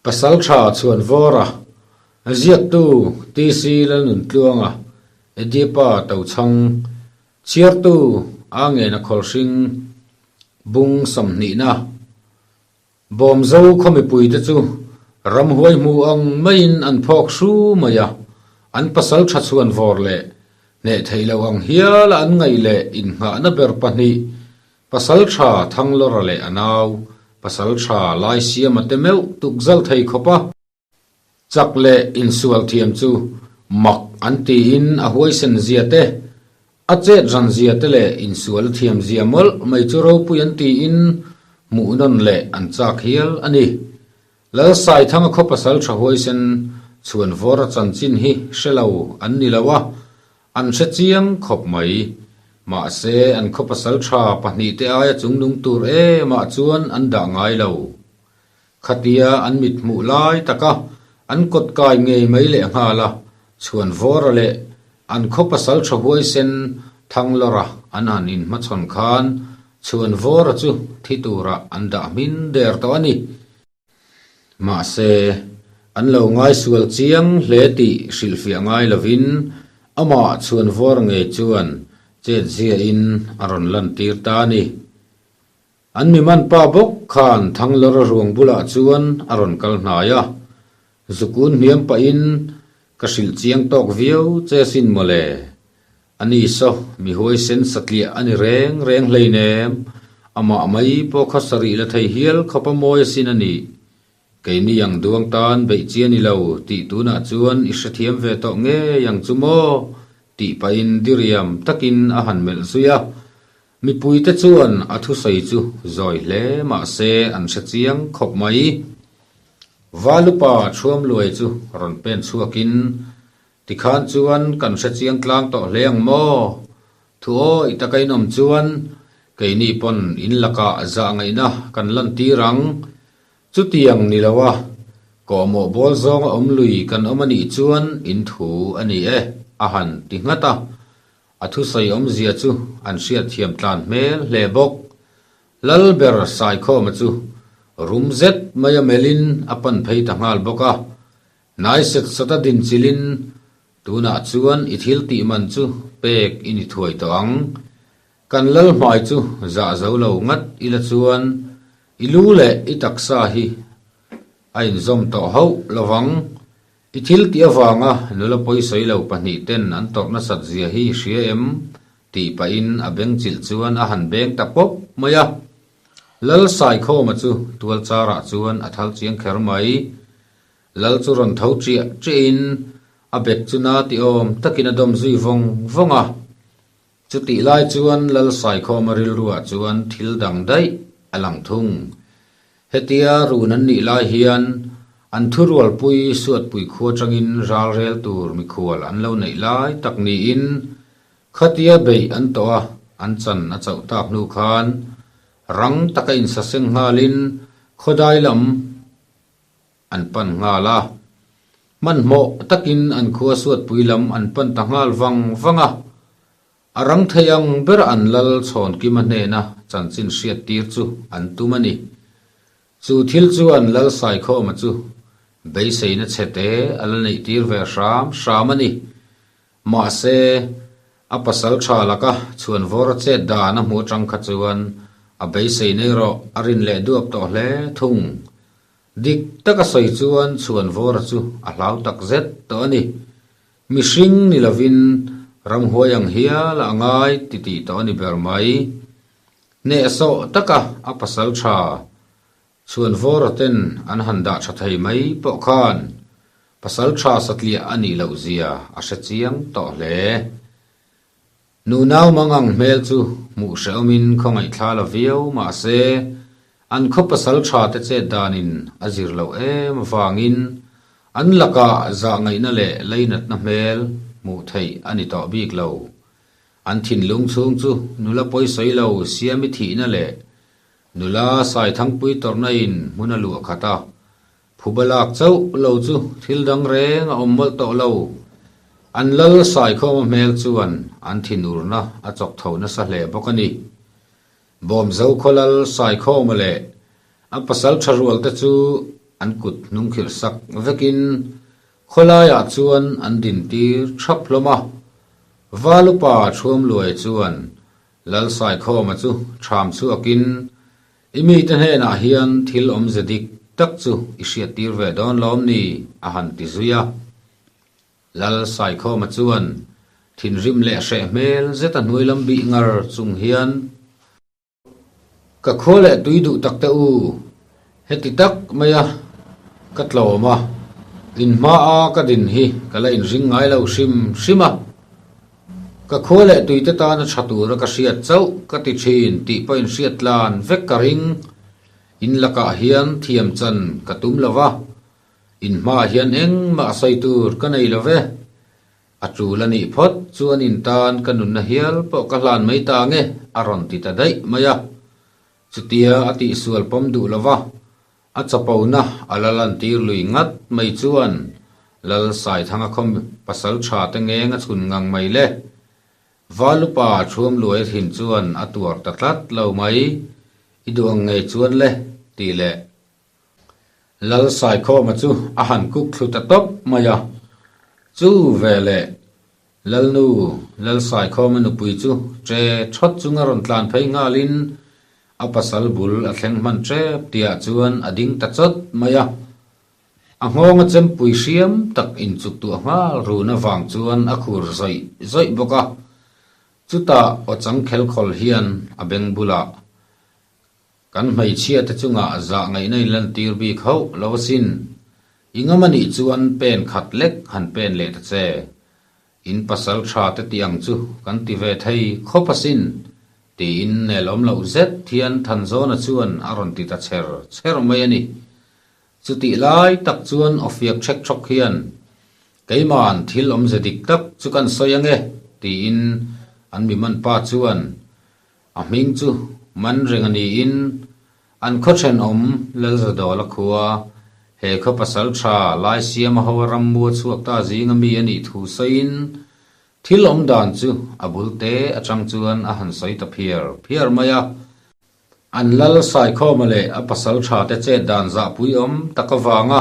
Pasaltha Chhuanvawra, Ziaktu TC Lalnuntluanga, Edipa Tochhang, Chhiartu A Ngena Khawlhring, Bung Sawmhnihna, Bawmzo khaw mipuite chu ramhuai hmu ang maiin an phawk hru mai a, an pasaltha chhuanvawr leh hneh theih loh ang hiala an ngaih leh innghahna ber pahnih Pasalṭha Thanglawra leh a nau, Pasalṭha Laisiama te meuh tuk zal thei khawp a. Chak leh insual thiam chu mak an tiin a huaisen zia te, a chet ran zia te leh insual a thiam zia mawlh mai chu ropui an tiin hmuh nawn leh an chak hial a ni. Lalsaithanga khaw pasalṭha huaisen Chhuanvawra chanchin hi hre lo an ni lo a, An hre chiang khawp mai. Mahse, an khaw pasal tha pahnihte aia chungnung tur emah chuan an dah ngai lo. Khatia an mit hmuh lai taka an kawt kai ngei mai leh nghal a, Chhuanvawra leh an khaw pasal tha huaisen Thanglawra an han inhmachhawn khan Chhuanvawra chu thi turah an dah hmin der tawh a ni. Mahse, an lo ngaisual chiang hle tih hrilhfiah ngai lovin amah chhuanvawr ngei chuan chet ziahin a rawn lantir ta a ni. An mi man pa bawk khan Thanglawra ruang bulah chuan a rawn kal hnai a, Zukun hniam pahin ka hrilh chiang tawk viau che sin mawle. A ni saw, mi huaisen satliah a ni reng reng hleinem, amah mai pawh kha sarih la thei hial khawp a mawi asin a nih. Keini ang duang tan beih chi a ni lo tih tunah chuan i hrethiam ve tawh ngei ang chu maw? tih pahin diriam takin a han melh zui a. Mipuite chuan a thusawi chu zawi hle mah se an hre chiang khawp mai. Valupa Thuamluai chu rawn pen chhuakin Tikhan chuan kan hre chiang tlang tawh hle ang maw? Thu awi taka in awm chuan keini pawn in lakah zah ngaihna kan lantir ang. Chutiang ni lo a, kawhmawh bawl zawnga awm lui kan awm a nih chuan in thu a ni e, a han ti nghat a. A thusawi awmzia chu an hriatthiam tlan hmel hle bawk. Lalber Saikhawma chu rum zet mai a melhin a pan phei ta nghal bawk a. Hnai set sata din chilin, Tunah chuan i thil tih man chu pek i ni thuai tawh ang. Kan lal hmai chu zah zo lo ngat ila chuan i lu leh i taksa hi a inzawm tawh hauh lo vang. I thil tih avanga nula pawisawi lo pahnihten an tawrh nasat zia hi i hria em? tih pahin a beng chilh chuan a han beng ta pawp mai a. Lal Saikhawma chu tual charah chuan a thal chiang kher mai. Lal chu rawn tho chiah chiahin a bek chu na ti awm takin a dawm zui vawng vawng a. Chutih lai chuan Lal Saikhawma rilruah chuan thil dang daih a lang thung. Hetia run an nih lai hian an thurualpui Suatpui khua atangin ral rel tur mikhual an lo neih lai tak niin khatia beih an tawh a, an chan a chauh tak hnu khan rang taka insaseng nghalin khawdai lam An pan nghal a. Hmanhmawh takin an khua suatpui lam an pan ta nghal vang vang a. A rang thei ang ber an lal Chhawnkima hnena chanchin hriat tir chu an tum a ni. Chu thil chuan Lal Saikhawma chu beiseina chhete a la neih tir ve hram hram a ni. Mahse, a pasal tha laka chhuanvawr a chet dan a hmuh atang kha chuan a beisei nei rawh a rin leh duap tawh hle thung. Dik taka sawi chuan Chhuanvawra chu a hlau tak zet tawh a ni. Mihring ni lovin ramhuai ang hial a ngai titih tawh a ni ber mai. Hnehsawh taka a pasal tha Chhuanvawra ten an han dah tha thei mai pawh khan pasal tha satliah a nih loh zia a hre chiang tawh hle. Nunau mangang hmel chu hmuh hrehawmin khawngaih thla la viau mahse, an khaw pasal tha te chet danin a zir loh em avangin an lakah zahngaihna leh leinatna hmel hmuh theih a ni tawh bik lo. An thinlung chhung chu nula pawisawi lo siami thihna leh nula Saithangpui tawrhna in hmun a luah khat a, Phuba lak chauh lo chu thil dang reng a awm mawlh tawh lo. An lal Saikhawma hmel chuan an thinurna a chawk tho nasa hle bawk a ni. Bawmzo khaw lal Saikhawma leh a pasal tha rual te chu. an kut hnungkhirh sak vekin khawlaiah chuan an dintir thap hlawm a. Valupa Thuamluaia chuan Lalsaikhawma chu ṭham chhuakin, I mite hnenah hian thil awmze dik tak chu i hriattir ve dawn lawm ni? a han ti zui a. Lal Saikhawma chuan thinrim leh hreh hmel zeta hnuai lam bih ngar chung hian, Ka khua leh tui duh tak te u, heti tak maia ka tlawm a, in hmaa ka din hi ka la inring ngai lo hrim hrim a. Ka khua leh tui te tana tha tura ka hriat chauh ka ti thin tih pawh inhriat tlan vek ka ring. In lakah hian thiam chan ka tum lo va, in hmaah hian engmah sawi tur ka nei lo ve. A tul a nih phawt chuan in tan ka nunna hial pawh ka hlan mai ta nge a rawn ti ta daih mai a. Chutia a tihsual pawm duh lo va, a chapona a la lantir lui ngat mai chuan Lal Saithanga khaw pasal tha te ngeng a chhun ngang mai le. Valupa Thuamluai thin chuan a tuar ta tlat lo mai, I duh ang ngei chuan le tih leh Lal Saikhawma chu a han kuk thlu ta tawp mai a. Chu veleh Lalnu Lal Saikhawma nupui chu ṭe ṭhawt chunga rawn tlan phei nghalin a pasal bul a thleng hman ṭep tihah chuan a ding ta chawt mai a. A nghawnga chempui hriam tak inchuktuah nghal run avang chuan a khur zawih zawih bawk a. Chutah aw chang khelkhawl hian a beng bulah Kan hmeichhia te chungah zah ngaihna in lantir bik hauh lo asin. I ngam anih chuan pen khat lek han pen leh ta che. In pasal tha te tih ang chu kan ti ve thei khawp asin, tiin nelawm loh zet hian Thanzawna chuan a rawn ti ta chher chher mai a ni. Chutih lai tak chuan awfiak ṭhek ṭhawk hian, Keima'n thil awmze dik tak chu kan sawi ange, tiin an mi man pa chuan A hming chu man reng a niin an khaw thenawm Lalzadawla khua, he khaw pasal tha Laisiama ho a rammua chhuak ta zinga mi a nih thu sawiin thil awm dan chu a bul te atang chuan a han sawi ta phiar phiar mai a. An Lal Saikhawma leh a pasal tha te chet dan zahpui awm tak avanga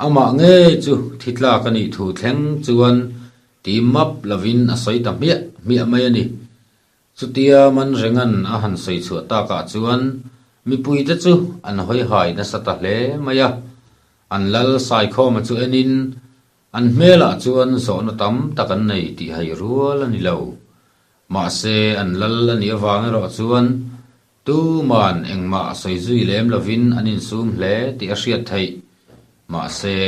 Amah ngei chu thi tlak a nih thu thleng chuan ti map lovin a sawi ta hmiah hmiah mai a ni. Chutia Manrenga'n a han sawi chhuah takah chuan mipuite chu an hawi hai nasa ta hle mai a. An lal Saikhawma chu enin an hmelah chuan zawhna tam tak an nei tih hai rual a ni lo. Mahse an lal a nih avang erawh chuan Tuman engmah sawi zui lem lovin an insum hle tih a hriat theih. Mahse,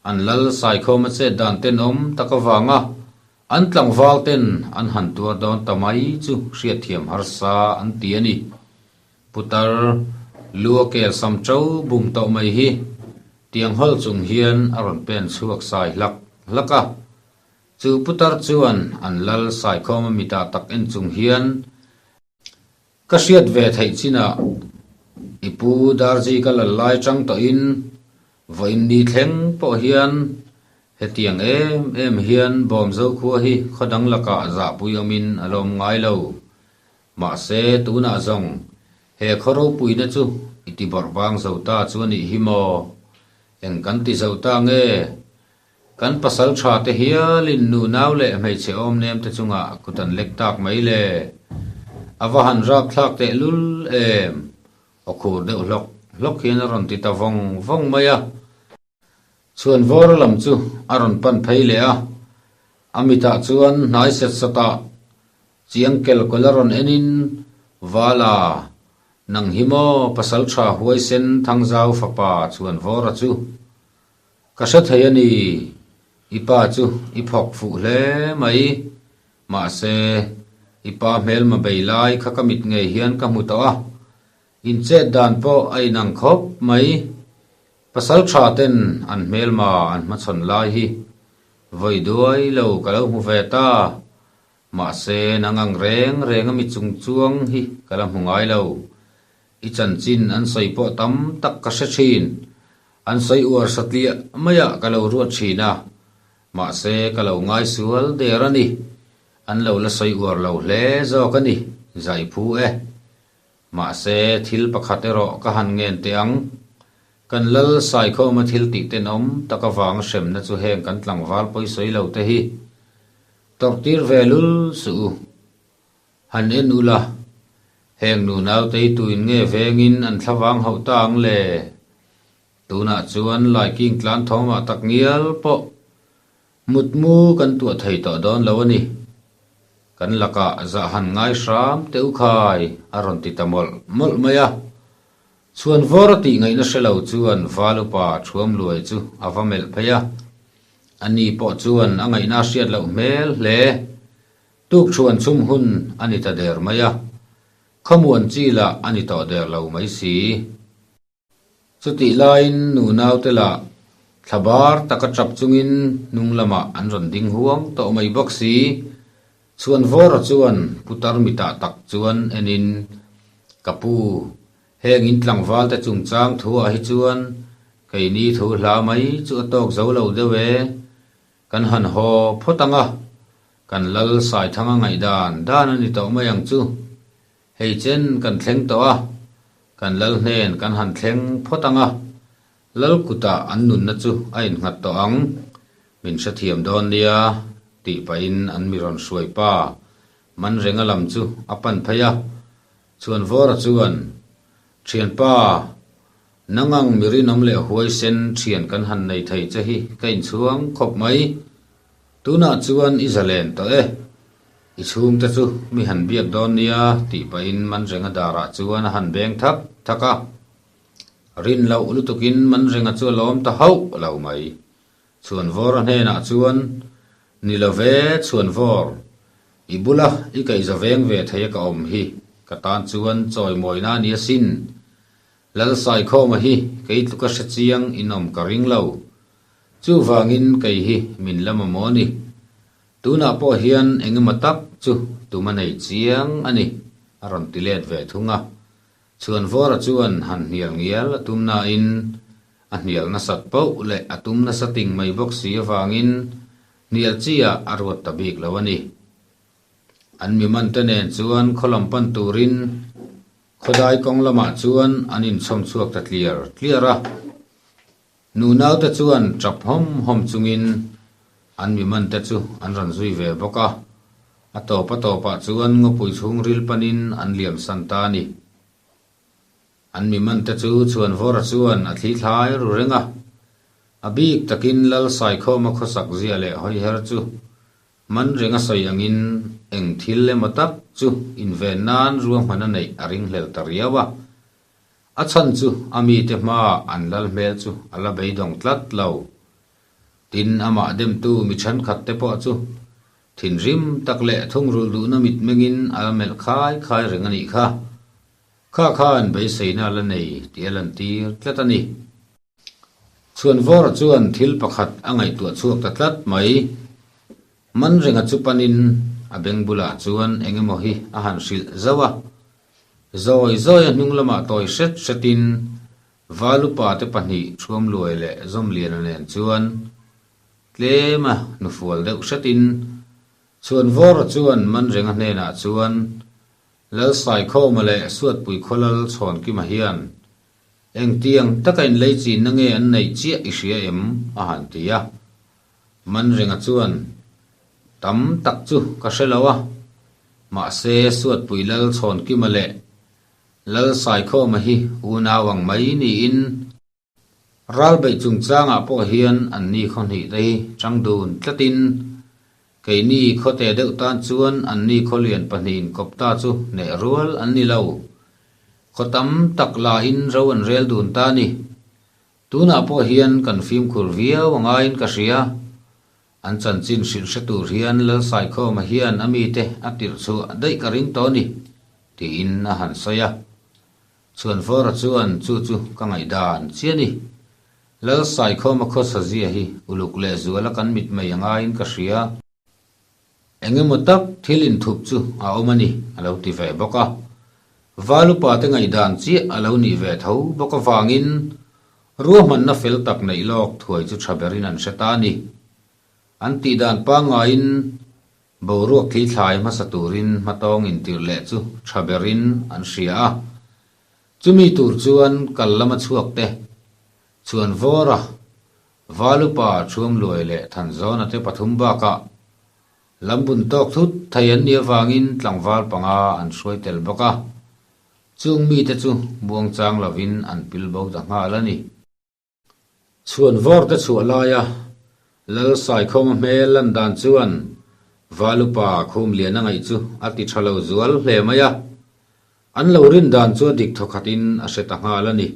an lal Saikhawma chet dan tenawm tak avanga an tlangval ten an han tuar dawn ta mai chu hriatthiam harsa an ti a ni. Putar lu a kel sam ṭo bum tawh mai hi tiang hawl chung hian a rawn pen chhuak sai hlak hlak a. Chu putar chuan an lal Saikhawma mitah tak en chung hian Ka hriat ve theih chinah i pu Darzi ka lal lai chang tawhin vawiin ni thleng pawh hian hetiang em em hian Bawmzo khua hi khaw dang lakah zahpui awmin a lawm ngai lo. Mahse tunah zawng he khaw ropuina chu i ti bawrh vang zo ta chu a nih hi maw? Eng kan ti zo ta nge? Kan pasal tha te hialin nu nau leh hmeichhe awm nem te chungah kut an lek tak mai le. A va han rap thlak teh lul em? Aw khur deuh hlawk hlawk hian a rawn ti ta vawng vawng mai a. Chhuanvawra lam chu a rawn pan phei leh a, a mitah chuan hnai set satah chiang kel kawlh a rawn enin, Vala, nang hi maw pasal tha huaisen Thangzau fapa Chhuanvawra chu? Ka hre thei a ni, i pa chu i phawk fuh hle mai. Mahse, i pa hmelma bei lai kha ka mit ngei hian ka hmu tawh a, inchet dan pawh a inang khawp mai. Pasal tha ten an hmelma an hmachhawn lai hi vawi duai lo ka lo hmu ve ta. Mahse, nang ang reng reng a mi chung chuang hi ka la hmu ngai lo. I chanchin an sawi pawh tam tak ka hre thin. An sawi uar satliah maiah ka lo ruat thin a, mahse ka lo ngai sual der a ni. An lo la sawi uar lo hle zawk a ni, zai phu e. Mahse thil pakhat erawh ka han ngen teh ang. Kan lal Saikhawma thil tih tenawm tak avanga hremna chu heng kan tlangval pawisawi lo te hi tawrhtir ve lul suh u. Han en ula, heng nunau te hi tuin nge vengin an thlavang hauh ta ang le? Tunah chuan Laiking tlan thawmah tak ngial pawh mutmu kan tuah thei tawh dawn lo a ni. Kan lakah zah han ngai hram teh u khai, a rawn ti ta mawlh mawlh mai a. Chhuan vawr a tih ngaihna hre lo chuan Val upa Thuam Luai chu a va melh phei a. A ni pawh chuan a ngaihna a hriat loh hmel hle. Tuk chhuan chhum hun a ni ta der mai a. Khawmuan chi lah a ni tawh der lo mai si. Chutih laiin nu naute lah thla bar taka tap chungin hnung lamah an rawn ding huang tawh mai bawk si. Chhuanvawra chuan putar mitah tak chuan enin, Ka pu, heng in tlangvalte chungchang thuah hi chuan keini thu hla mai chu a tawk zo lo deuh e. Kan han haw phawt ang a, kan lal Saithanga ngaihdan dan a ni tawh mai ang chu. Hei chen kan thleng tawh a, kan lal hnen kan han thleng phawt ang a, lal kutah an nunna chu a innghat tawh ang, min hrethiam dawn nia, tih pahin an mi rawn hruai pa Manrenga lam chu a pan phei a, Chhuanvawra chuan, Thianpa, nangang mi rinawm leh huaisen thian kan han nei thei che hi ka inchhuang khawp mai. Tunah chuan i zalen tawh e. I chhungte chu mi han biak dawn nia tih pahin Manrenga darah chuan a han beng thak thak a. Rin loh lutukin Manrenga chu a lawm ta hauh lo mai. Chhuanvawra hnenah chuan, Ni lo ve, Chhuanvawr, i bula i kaihza veng ve thei a ka awm hi ka tan chuan chawimawina a ni asin. Lalsaikhawma hi kei tluka hre chiang in awm ka ring lo. Chuvangin kei hi min la mamawh a ni. Tunah pawh hian engemaw tak chu tum a nei chiang a ni, a rawn ti let ve thung a. Chhuanvawra chuan han hnial ngial a tum nain a hnial nasat poh leh a tum nasa ting mai bawk si avangin hnial chi ah a ruat ta bik lo a ni. An mi man te nen chuan khaw lam pan turin khawdai kawng lamah chuan an inchhawm chhuak ta tliar tliar a. Nunaute chuan tap hawm hawm chungin an mi man te chu an rawn zui ve bawk a. A tawp a tawpah chuan ngawpui chhungril panin an liam san ta a ni. An mi man te chu Chhuanvawra chuan a thli thlai ru reng a. A bik takin Lal Saikhawma khawsak zia leh hawiher chu man reng a sawi angin eng thil emaw tak chu inven nan ruahman a neih a ringhlel ta riau a. A chhan chu a mite hmaah an lal hmel chu a la beidawng tlat lo. Tin, amah demtu mi thenkhat te pawh chu thinrim tak leh thungrulh duhna mitmengin a la melh khai khai reng a nih kha. Kha khan beiseina la nei tih a lantir tlat a ni. Chhuanvawra chuan thil pakhat a ngaihtuah chhuak ta tlat mai. Manrenga chu panin a beng bulah chuan eng emaw hi a han hrilh zauh a. Zawi zawi a hnung lamah tawi hret hretin Valupa te pahnih Thuamluai leh Zawmliana nen chuan tlema hnufual deuh hretin Chhuanvawra chuan Manrenga hnenah chuan Lalsaikhawma leh Suatpui Khawlal Chhawnkima hian engtiang taka inlei chinna nge an neih chiah i hria em? a han ti a. Manrenga chuan, Tam tak chu ka hre lo a, mahse Suatpui Lal Chhawnkima leh Lalsaikhawma hi unau ang mai niin, Ralbeih chungchangah pawh hian anni khaw hnih te hi chang dun tlatin keini khawte deuh tan chuan anni khaw lian pahnihin kawp ta chu hneh rual an ni lo. Khaw tam tak lahin ro an rel dun ta a ni. Tunah pawh hian kan fimkhur viau a ngaiin ka hria. An chanchin hrilh hre tur hian Lalsaikhawma hian a mite a tirh chhuah daih ka ring tawh a ni, tiin a han sawi a. Chhuanvawra chuan chu chu ka ngaihdan chiah ni. Lalsaikhawma khawsa zia hi uluk leh zuala kan mit mai a ngaiin ka hria. Eng emaw tak thil inthup chu a awm a ni, a lo ti ve bawk a. Valupa te ngaihdan chiah a lo nih ve tho bawk avangin ruahmanna fel tak neih lawk thuai chu tha berin an hre ta a ni. An tihdan pangngaiin Boruak thli thlai hmasa turin hmatawng intirh leh chu tha berin an hria a. Chumi tur chuan kal lama chhuak te. Chhuanvawra, Valupa Thuamluai leh Thanzawna te pathum bakah lam bun tawk thut thei an nih avangin tlangval panga an hruai tel bawk a, chung mite chu muangchang lovin an pil bo ta nghal a ni. Chhuanvawrte chhuah laia Lal Saikhawma hmel lan dan chuan Valupa Khumliana ngaih chu a ti tha lo zual hle mai a, an lo rin dan chu a dik thawkhatin a hre ta nghal a ni.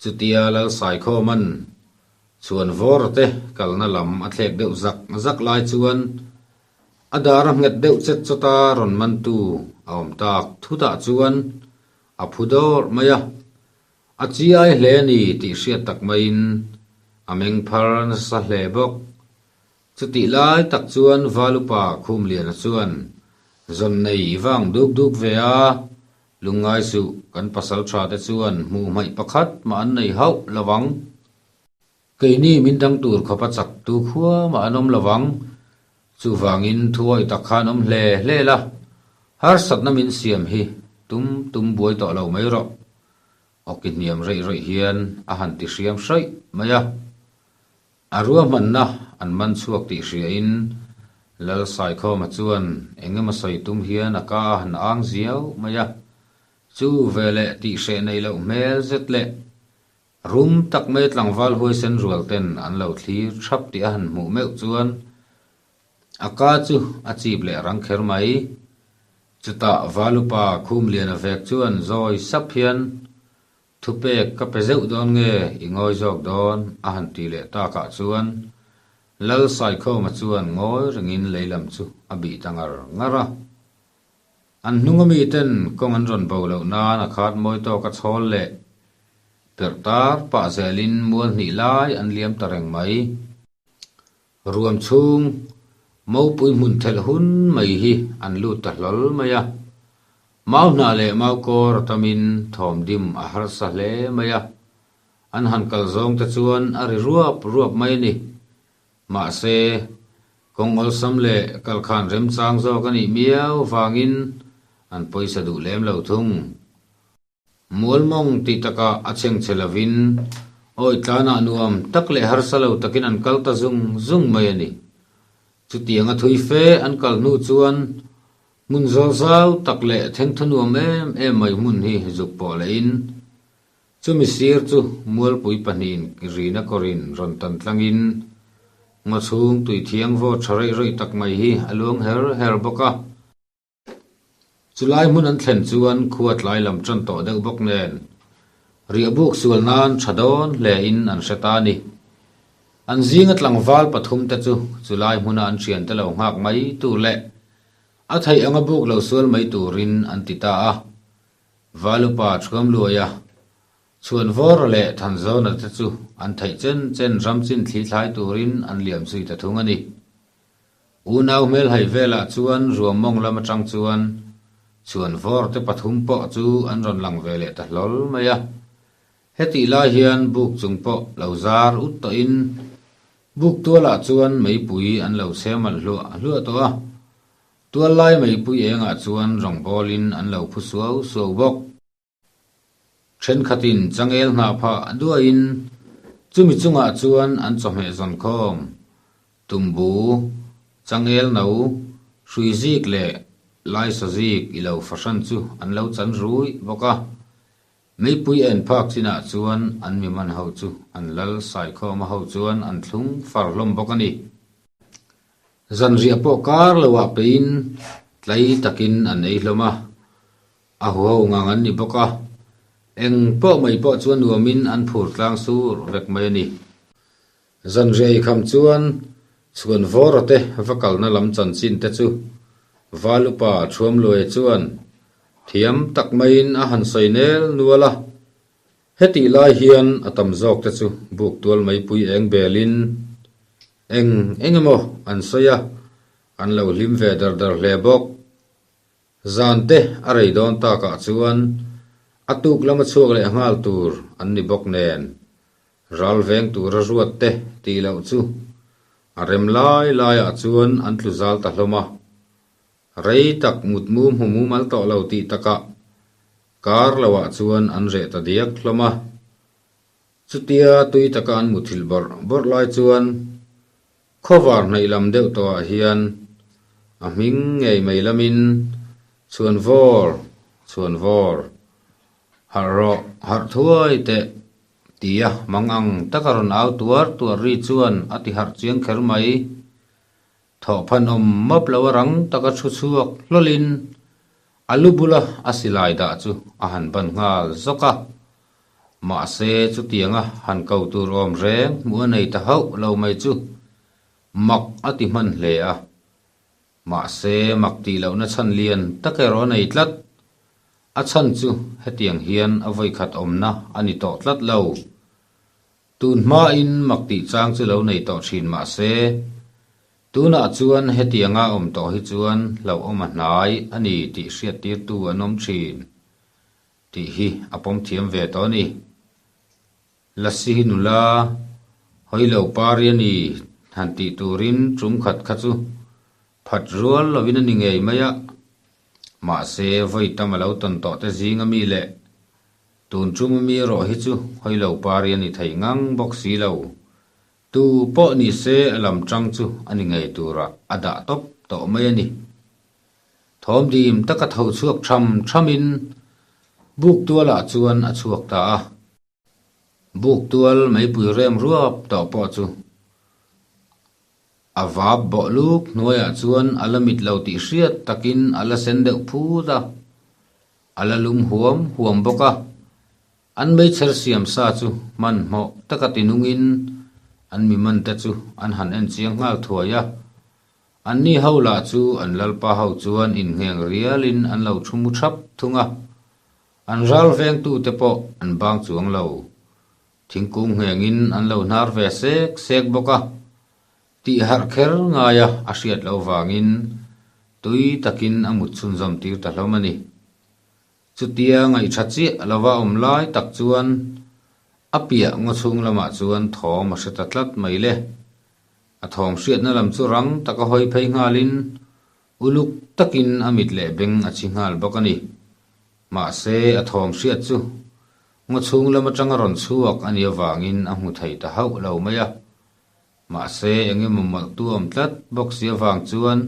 Chutia Lal Saikhawma'n Chhuanvawrte kalna lam a thlek deuh zak zak lai chuan a dar a nghet deuh chet chawta rawn mantu a awm tak thutah chuan a phu dawrh mai a. A chiai hle a ni tih hriat tak maiin a meng phar nasa hle bawk. Chutih lai tak chuan Valupa Khumliana chuan zawn nei i vang duk duk ve a, lungngai suh kan pasal tha te chuan hmuh hmaih pakhat mah an nei hauh lo vang. Keini min dang tur khawpa chak tu khua mah an awm lo vang. Chuvangin thuawih tak khan awm hle hle la, harsatna min siam hi tum tum buai tawh lo mai rawh. Awki hniam reih reih hian a han ti hriam hraih mai a. A ruahmanna an man chhuak tih hriain Lal Saikhawma chuan eng emaw sawi tum hian a ka a han ang ziau mai a. Chu veleh tihhreh nei loh hmel zet leh Rum tak mai tlangval huaisen rual ten an lo thlir thap tih a han hmuh meuh chuan a ka chu a chip leh rang kher mai. Chutah Valupa Khumliana vek chuan zawi sap hian thupek ka pe zeuh dawn nge i ngawi zawk dawn a han ti leh takah chuan Lal Saikhawma chuan ngawi rengin lei lam chu a bih ta ngar ngar a. An hnung ami ten kawng an rawn bo loh nan a khat mawi tawk a chhawl leh perh tar pah zelin mual hnih lai an liam ta reng mai. Ruam chhung mopui hmun thelh hun mai hi an lut ta hlawl mai a. Mau hnah leh mau kawr a tamin thawm dim a harsa hle mai a. An han kal zawng te chuan a ri ruap ruap mai a ni. Mahse, kawng awlsam leh kalkhan remchang zawk a nih miau vangin an pawisa duh lem lo thung. Mualmawng tih takah a chhengchhe lovin awi tlanah nuam tak leh harsa lo takin an kal ta zung zung mai a ni. Chutianga thui fe an kal hnu chuan hmun zawl zau tak leh thengthaw nuam em em mai hmun hi zuk pawh lehin Chumi sir chu Mualpui pahnihin rina kawrin rawn tan tlangin ngaw chhung tui thiang vawt tha reih reih tak mai hi a luang her her bawk a. Chulai hmun an thlen chuan khua tlai lam tan tawh deuh bawk nen riahbuk sual nan tha dawn hlein an hre ta a ni. An zinga tlangval pathum te chu chulai hmuna an thiante lo nghak mai tur leh a theih anga buk lo sual mai turin an ti ta a. Valupa Thuamluaia, Chhuanvawra leh Thanzawna te chu an theih chen chen ram chin thli thlai turin an liam zui ta thung a ni. Unau hmelhai velah chuan ruam mawng lam atang chuan Chhuanvawr te pathum pawh chu an rawn lang ve leh ta hlawl mai a. Hetih lai hian buk chung pawh lo zar ut tawhin buk tualah chuan meipui an lo chhem alh hluah hluah tawh a. Tual lai meipui engah chuan rawngbawlin an lo phu suau suau bawk. Thenkhatin changel hnah phah duahin chumi chungah chuan an chawhmeh zawn khawm. Tumbu, changel no, hrui zik leh laisa zik i lo fahran chu an lo chan rui bawk a. Meipui en phak chinah chuan an mi man ho chu an lal saikhawma ho chuan an thlung far hlawm bawk a ni. Zanriah pawh kar loah peiin tlai takin an ei hlawm a, a huho ngang an ni bawk a, eng pawh mai pawh chu a nuamin an phur tlang sur vek mai a ni. Zanriah ei kham chuan Chhuanvawra te va kalna lam chanchin te chu Valupa Thuamluaia chuan thiam tak maiin a han sawi nel nual a, hetih lai hian a tam zawk te chu buk tual meipui eng belin Eng eng emaw an sawi a, an lo hlim ve dar dar hle bawk. Zan te a rei dawn takah chuan a tuk lama chhuak leh nghal tur an ni bawk nen, ral veng tura ruat te tih loh chu a rem lai laiah chuan an tlu zal ta hlawm a. Rei tak mutmu hmu mumal tawh lo tih takah kar loah chuan an reh ta diak hlawm a. Chutia tui taka an muthilh bawrh bawrh lai chuan khawvar hnaih lam deuh tawhah hian a hming ngei mai lamin Chhuanvawr, Chhuanvawr, harh rawh, harh thuai teh tia mang ang taka rawn au tuar tuar ri chuan a ti harh chiang kher mai. Thawhphan awm map lo a rang taka thu chhuak hlawlin a lu bula a silai dah chu a han ban nghal zawk a. Mahse chutianga han ko tur awm reng hmuh a nei ta hauh lo mai chu mak a ti hman hle a. Mahse mak tih lohna chhan lian tak erawh a nei tlat. A chhan chu hetiang hian a vawikhat awmna a ni tawh tlat lo. Tun hmain mak tih chang chu lo nei tawh thin mah se, tunah chuan hetianga awm tawh hi chuan hlauhawm a hnai a ni tih hriattirtu an awm thin tih hi a pawm thiam ve tawh a ni. Lasi hi nula hawi lo pari a ni han tih turin tum khat kha chu phat rual lovin a ni ngei mai a, mahse vawi tam a lo tawn tawh te zing ami leh Tun tum ami erawh hi chu hawi lo pari a ni thei ngang bawk si lo. Tu pawh ni se a lam tang chu a ni ngei turah a dah tawp tawh mai a ni. Thawm dim taka tho chhuak tham thamin buk tualah chuan a chhuak ta a. Buk tual meipui rem ruap tawh pawh chu a vap bawh luk hnuaiah chuan a la mit lo tih hriat takin a la sen deuh phut a. A la lum huam huam bawk a, an meichher siam sa chu hmanhmawh taka tinungin an mi mante chu an han en chiang nghal thuai a. Anni ho lah chu an lalpa ho chuan inngheng rialin an lo thu mu thap thung a, an ral vengtute pawh an bang chuang lo. Thingkung nghengin an lo hnar ve sek sek bawk a, Tih harh kher ngaia a hriat loh vangin tui takin a mut chhunzawm tir ta hlawm a ni. Chutia ngaihṭha chiah lova awm lai tak chuan a piah ngaw chhung lamah chuan thawm a hre ta tlat mai le. A thawm hriatna lam chu rang taka hawi phei nghalin uluk takin a mit leh beng a chi nghal bawk a ni. Mahse a thawm hriat chu ngaw chhung lam aṭanga rawn chhuak a nih avangin a hmu thei ta hauh lo mai a. Mahse, eng emaw mawlhtu a awm tlat bawk si avang chuan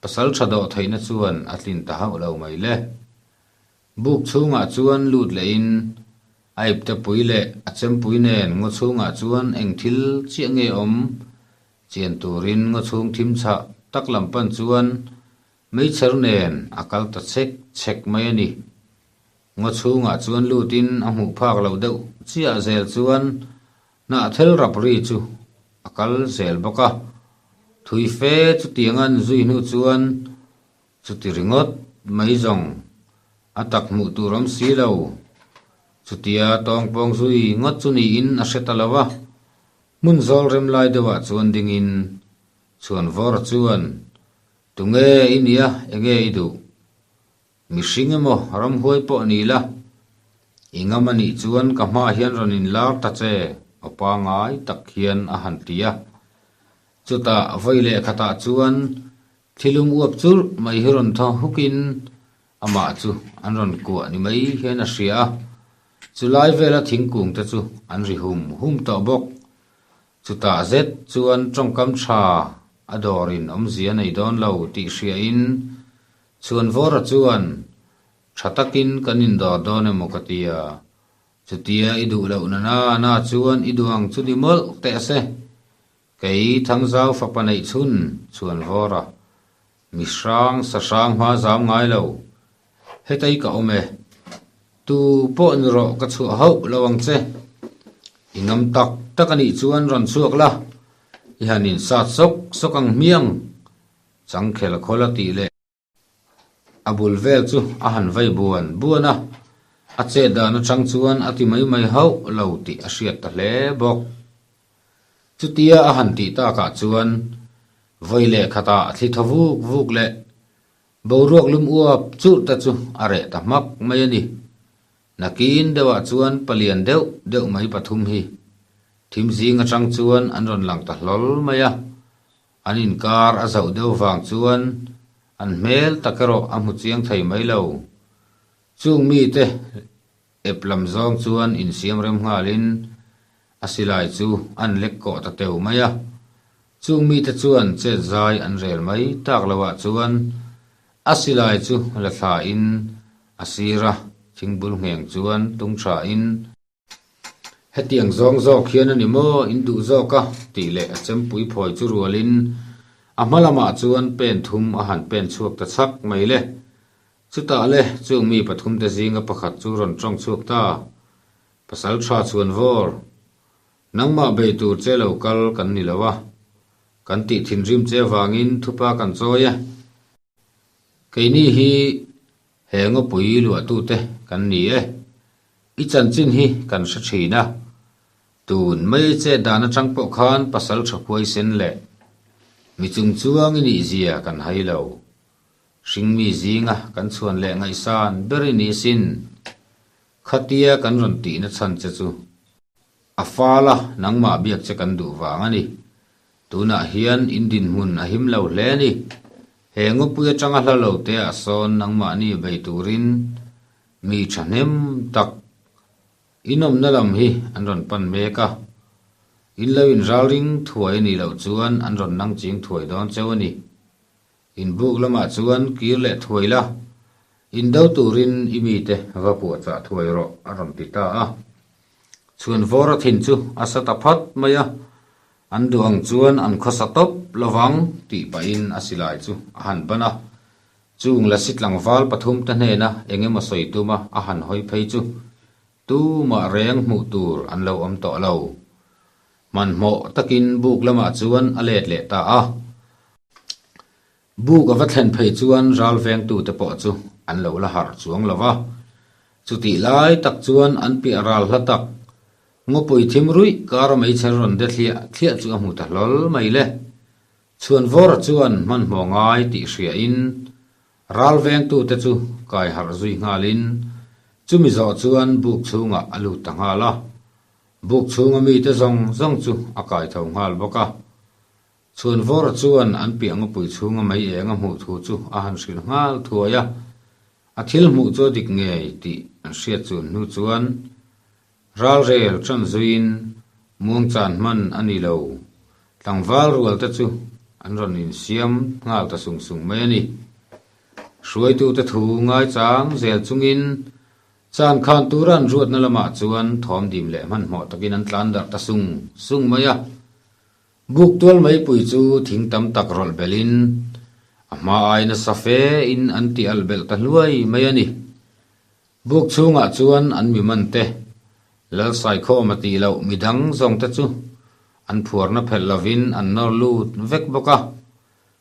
pasal tha dawh theihna chuan a tlin ta hauh lo mai le. Buk chhungah chuan lut lehin a iptepui leh a chempui nen ngaw chhungah chuan eng thil chiah nge awm chian turin ngaw chhung thim chhah tak lam pan chuan meichher nen a kal ta chek chek mai a ni. Ngaw chhungah chuan lutin a hmuh phak loh deuh chiah zel chuan Hnahthel rap ri chu a kal zel bawk a, thui fe chutiang an zui hnu chuan chuti ringawt mai zawng a tak hmuh tur awm si lo. Chutia tawngpawng zui ngawt chu niin a hre ta lo a, hmun zawl rem lai deuhah chuan dingin Chhuanvawra chuan, Tunge i nia, enge i duh? Mihring emaw ramhuai pawh ni la, i ngam a nih chuan ka hmaah hian rawn inlar ta che, aw pangai tak hian a han ti a. Chutah vawi leh khatah chuan thilum uap churh mai hi rawn thaw hukin amah chu an rawn kuah ni mai hian a hria a. Chulai vela thingkung te chu an ri hum hum tawh bawk. Chutah zet chuan tawngkam tha a dawrin awmzia nei dawn lo tih hriain Chhuanvawra chuan, Tha takin kan indawr dawn emaw ka ti a, chutia i duh loh na na na chuan i duh ang chu ni mawlh teh se. Kei Thangzau fapa neih chhun, Chhuanvawra, mi hrang sa hrang hma zam ngai lo. Hetei ka awm e. Tu pawh ni rawh ka chhuah hauh lo ang che. I ngam tak tak a nih chuan rawn chhuak la, i han insat sawk sawk ang hmiang. Changkhel khawl a tih leh a bul vel chu a han vei buan buan a, a chet dan atang chuan a ti mai mai hauh lo tih a hriat ta hle bawk. Chutia a han tih takah chuan vawi leh khatah thli thaw vuk vuk leh boruak lum uap churh te chu a reh ta hmak mai a ni. Nakin deuhah chuan palian deuh deuh mai pathum hi thim zing atang chuan an rawn lang ta hlawl mai a, An inkar a zauh deuh vang chuan an hmel tak erawh a hmu chiang thei mai lo. Chung mite ep lam zawng chuan insiam rem nghalin. A silai chu an lek kawh ta teu mai a. Chung mite chuan chet zai an rel mai tak loah chuan a silai chu la thlain a sira thingbul ngheng chuan tung thain, Hetiang zawng zawk hian a ni maw in duh zawk a? tih leh a chempui phawi chu rualin a hma lamah chuan pen thum a han pen chhuak ta chhak mai le. Chutah le chung mi pathumte zinga pakhat chu rawn tawng chhuak ta. Pasal tha chuan vawr. Nangmah bei tur che lo kal kan ni lo a. Kan tih thinrim che vangin thupa kan chawi e. Keini hi he ngawpui luahtute kan ni e. I chanchin hi kan hre thin a. Tun mai che dan atang pawh khan pasal tha huaisen leh mi chungchuang i nihzia kan hai lo. Hringmi zinga kan chhuan leh ngaihsan ber i ni sin. Khatia kan rawn tihna chhan che chu a fal a, nangmah biak che kan duh vang a ni. Tunah hian in dinhmun a him lo hle a ni. He ngawpui atanga hla lo te ah sawn nangmahni bei turin mi thahnem tak inawmna lam hi an rawn pan mek a. In lo inralring thuai a nih loh chuan an rawn nang ching thuai dawn cheu a ni. Inbuk lamah chuan kir leh thuai la, indo turin i mite va puahchah thuai rawh, a rawn ti ta a. Chhuan vawr a thin chu a sa ta phat mai a, an duh ang chuan an khawsa tawp lovang tih pahin a silai chu a han ban a. Chung lasi tlangval pathumte hnena eng emaw sawi tuma a han hawi phei chu tumah reng hmuh tur an lo awm tawh lo. Hmanhmawh takin buk lamah chuan a let leh ta a. Buk a va thlen phei chuan ral vengtute pawh chu an lo la harh chuang lo va. Chutih lai tak chuan an piah ral hla tak, ngawpui thim ruih kara meichher rawn de thliah thliah chu a hmu ta hlawl mai le. Chhuanvawra chuan hmanhmawh ngai tih hriain ral vengtute chu kai harh zui nghalin chumi zawh chuan buk chhungah a lut ta nghal a. Buk chhunga mite zawng zawng chu a kai tho nghal bawk a. Chhuanvawra chuan an piah ngawpui chhunga mei eng a hmuh thu chu a han hrilh nghal thuai a. A thil hmuh chu a dik ngei tih an hriat chun hnu chuan ralrel tan zuiin muangchan hman a ni lo. Tlangval rual te chu an rawn insiam nghal ta sung sung mai a ni. Hruaitute thu ngaichang zel chungin Chan khan tura an ruatna lamah chuan thawm dim leh hmanhmawh takin an tlan darh ta sung sung mai a. Buk tual meipui chu thing tam tak rawlh belhin a hma ai nasa fe in an ti alh belh ta hluai mai a ni. Buk chhungah chuan an mi man te, Lalsaikhawm a tih loh midang zawng te chu an phuarna phelh lovin an nawr lut vek bawk a.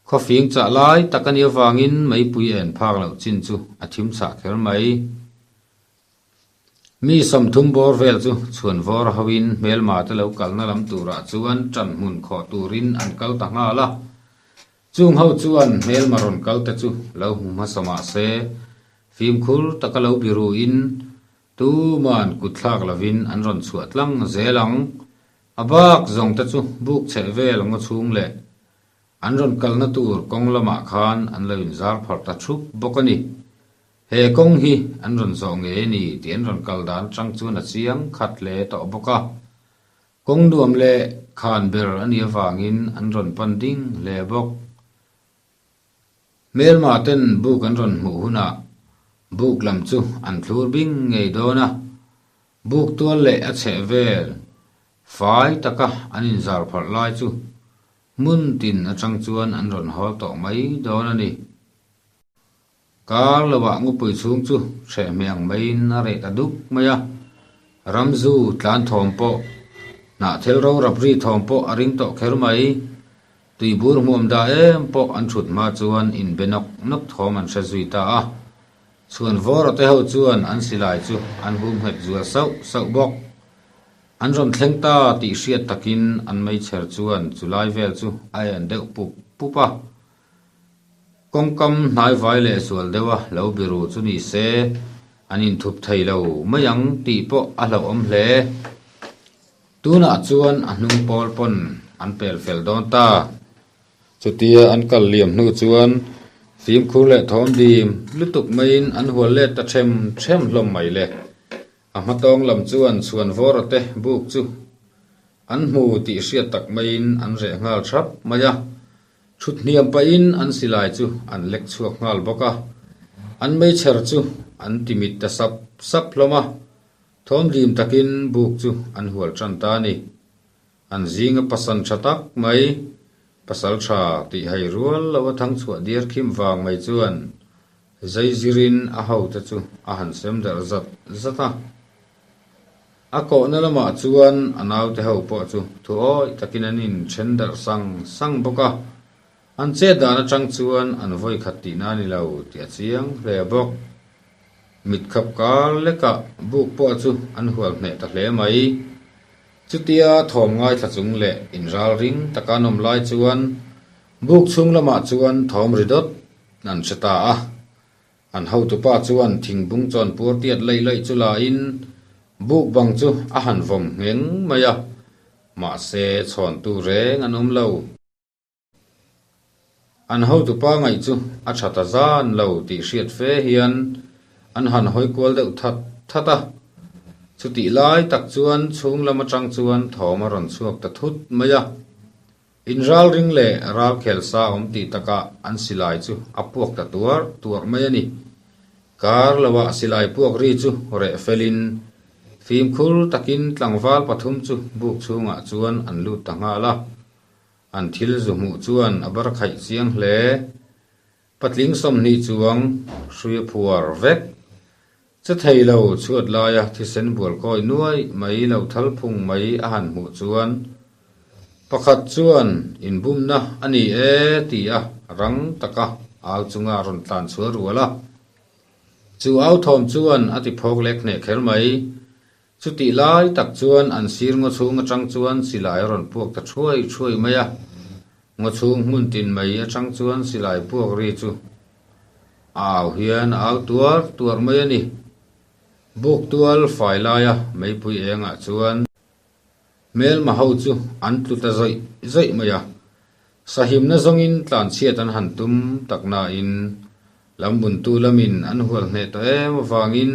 Khawfing chah lai tak a nih avangin meipui en phak loh chin chu a thim chhah kher mai. Mi 30 bawr vel chu chhuan vawr hoin hmelma te lo kalna lam turah chuan ṭan hmun khawh turin an kal ta nghal a. Chung ho chuan hmelma rawn kal te chu lo hmu hmasa mah se, fimkhur taka lo biruin tuman kutthlak lovin an rawn chhuah tlang zel ang. A bak zawng te chu buk chheh vel ngaw chhung leh An rawn kalna tur kawng lamah khan an lo inzar pharh ta thup bawk a ni. He kawng hi an rawn zawh ngei a ni tih an rawn kal dan atang chuan a chiang khat hle tawh bawk a. Kawng nuam leh khan ber a nih avangin an rawn pan ding hle bawk. Hmelma ten buk an rawn hmuh hunah buk lam chu an thlur bing ngei dawn a. Buk tual leh a chheh vel fai taka an inzar pharh lai chu Hmun tin atang chuan an rawn hawl tawh mai dawn a ni. Kar lovah ngupui chhung chu hrehhmeh ang maiin a reh ta duk mai a. Ramzu tlan thawm pawh, hnahthel ro rap ri thawm pawh a ring tawh kher mai. Tuibur hmuam dah em pawh an thut hma chuan inbe nawk nawk thawm an hre zui ta a. Chhuan vawra te ho chuan an silai chu an hum nghet zual sauh sauh bawk. An rawn thleng ta tih hriat takin an meichher chuan chu lai vel chu a en deuh pup pup a. Kawngkam hnaivai leh zual deuha lo biru chu ni se an inthup thei lo mai ang tih pawh a hlauhawm hle. Tunah chuan a hnung pawl pawn an pel fel dawn ta. Chutia an kal liam hnu chuan fimkhur leh thawm dim lutuk maiin an hual let ta them them hlawm mai le. A hmatawng lam chuan chhuan vawra te buk chu. An hmu tih hriat tak maiin an reh nghal thap mai a. Thut hniam pahin an silai chu an lek chhuak nghal bawk a. An meichher chu an ti mit ta sap sap hlawm a. Thawm dim takin buk chu an hual tan ta a ni. An zinga pasan tha tak mai, pasal tha tih hai rual lo a thang chhuah diar khim vang mai chuan zai zirin a hote chu a han sem darh zat zat a. A kawhna lamah chuan a naute ho pawh chu thu awih takin an inthen darh sang sang bawk a, an chet dan atang chuan an vawi khat tihna a ni lo tih a chiang hle bawk. Mit khap kar lekah buk pawh chu an hual hneh ta hle mai. Chutia thawm ngaithla chung leh inral ring taka an awm lai chuan buk chhung lamah chuan thawm ri dawt an hre ta a. An hotupa chuan thingbung chawn puar tiat laih laih chu lain buk bang chu a han vawm ngheng mai a, mahse chhawntu reng an awm lo. An hotupa ngaih chu a tha ta zan lo tih hriat fe hian an han hawi kual deuh that that a. Chutih lai tak chuan chhung lam atang chuan thawm a rawn chhuak ta thut mai a. Inral ring leh ral khel sa awm tih takah an silai chu a puak ta tuar tuar mai a ni. Kar loah silai puak ri chu reh felin fimkhur takin tlangval pathum chu buk chhungah chuan an lut ta nghal a. An thil zu hmuh chuan a bar khaih chiang hle. Patling 20 chuang hrui a phuar vek. Che thei lo chhuat laia thisen bual kawi nuai mai lo thal phung mai a han hmuh chuan pakhat chuan inbumna a ni e ti a rang taka au chunga rawn tlan chhuah rual a. Chu au thawm chuan a ti phawk lek hneh kher mai. Chutih lai tak chuan an sir ngaw chhung atang chuan silai a rawn puak ta thuai thuai mai a, ngaw chhung hmun tin mai atang chuan silai puak ri chu a au hian a au tuar tuar mai a ni. Buk tual fai laia meipui engah chuan hmelma ho chu an tlu ta zawih zawih mai a, sahimna zawngin tlanchhiat an han tum tak nain lambuntu lamin an hual hneh tawh em avangin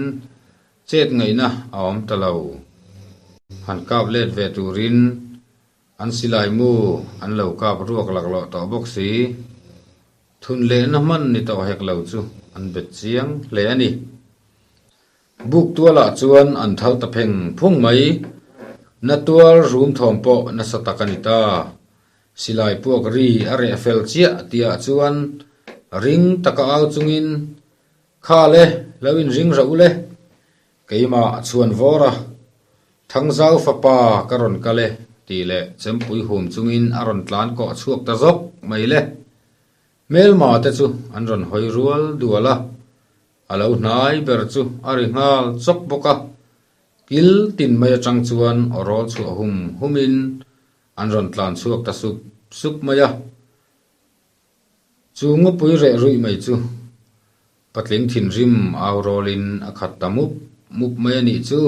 Chet ngaihna a awm ta lo. Han kap let ve turin an silai mu an lo kap ruak laklawh tawh bawk si. Thun lehna hman ni tawh hek lo chu an bet chiang hle a ni. Buk tualah chuan an thal ta pheng phung mai. Na tual rum thawm pawh nasa tak a ni ta. Silai puak ri a reh fel chiah tihah chuan ring taka au chungin Kha le, lo inring rauh le. Keimah chhuan vawr a, Thangzau fapa ka rawn kal e, tih leh chempui hum chungin a rawn tlan kawh chhuak ta zawk mai le. Hmelma te chu an rawn hawi rual dual a, a lo hnai ber chu a ri nghal chawk bawk a. Kil tin mai atang chuan aw rawl chhuah hum humin an rawn tlan chhuak ta sup sup mai a. Chu ngawpui reh ruih mai chu patling thinrim au rawlin a khat ta mup mup mai a nih chu.